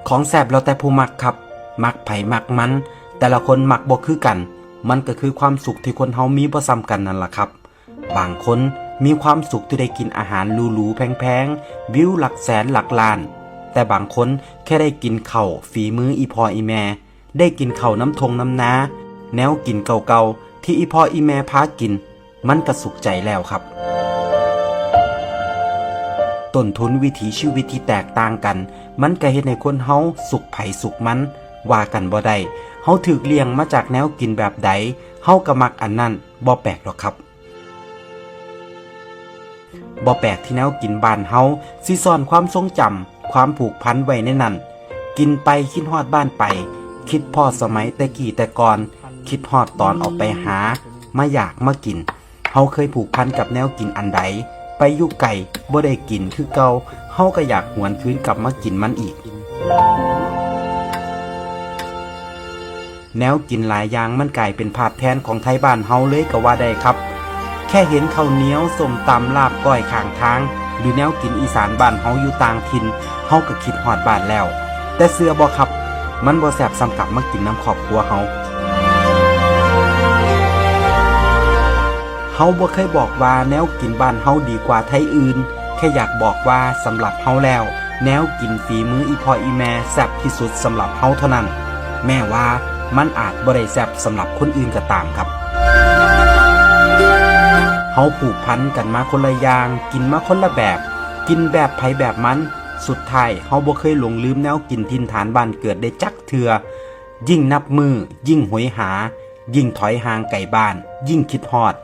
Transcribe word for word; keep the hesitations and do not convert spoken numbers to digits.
ของแซ่บแล้วแต่ผู้มักครับ มักไผมักมัน แต่ละคนมักบ่คือกัน มันก็คือความสุขที่คนเฮามีบ่ซ้ำกันนั่นล่ะครับ บางคนมีความสุขที่ได้กินอาหารหรูๆแพงๆ วิวหลักแสนหลักล้าน แต่บางคนแค่ได้กินข้าวฝีมืออีพ่ออีแม่ ได้กินข้าวน้ำทงน้ำนา แนวกินเก่าๆที่อีพ่ออีแม่พากิน มันก็สุขใจแล้วครับ ต้นทุนวิถีชีวิตที่แตกต่างกัน มันก็เฮ็ดให้คนเฮาสุขไผสุขมัน ว่ากันบ่ได้ เฮาถูกเลี้ยงมาจากแนวกินแบบใด เฮาก็มักอันนั้น บ่แปลกดอกครับ บ่แปลกที่แนวกินบ้านเฮาสิซ่อนความทรงจำ ความผูกพันไว้ในนั้น กินไปคิดฮอดบ้านไป คิดพ้อสมัยแต่กี้แต่ก่อน คิดฮอดตอนออกไปหา มาอยากมากิน เฮาเคยผูกพันกับแนวกินอันใด ไปอยู่ไกลบ่ได้กินคือเก่า เฮาก็อยากหวนคืนกลับมากินมันอีก แนวกินหลายอย่างมันกลายเป็นภาพแทนของไทบ้านเฮาเลยก็ว่าได้ครับ แค่เห็นข้าวเหนียว ส้มตำ ลาบก้อยข้างทาง หรือแนวกินอีสานบ้านเฮาอยู่ต่างถิ่น เฮาก็คิดฮอดบ้านแล้ว แต่เชื่อบ่ครับ มันบ่แซ่บส่ำกลับมากินนำครอบครัวเฮา เฮาบ่เคยบอกว่าแนวกินบ้านเฮาดีกว่าไทอื่น แค่อยากบอกว่าสำหรับเฮาแล้ว แนวกินฝีมืออีพ่ออีแม่แซ่บที่สุดสำหรับเฮาเท่านั้น แม้ว่ามันอาจบ่ได้แซ่บสำหรับคนอื่นก็ตามครับ เฮาผูกพันกันมาคนละอย่าง กินมาคนละแบบ กินแบบไผแบบมัน สุดท้ายเฮาบ่เคยหลงลืมแนวกินถิ่นฐานบ้านเกิดได้จักเทื่อ ยิ่งนับมื้อ ยิ่งโหยหา ยิ่งถอยห่างไกลบ้าน ยิ่งคิดฮอด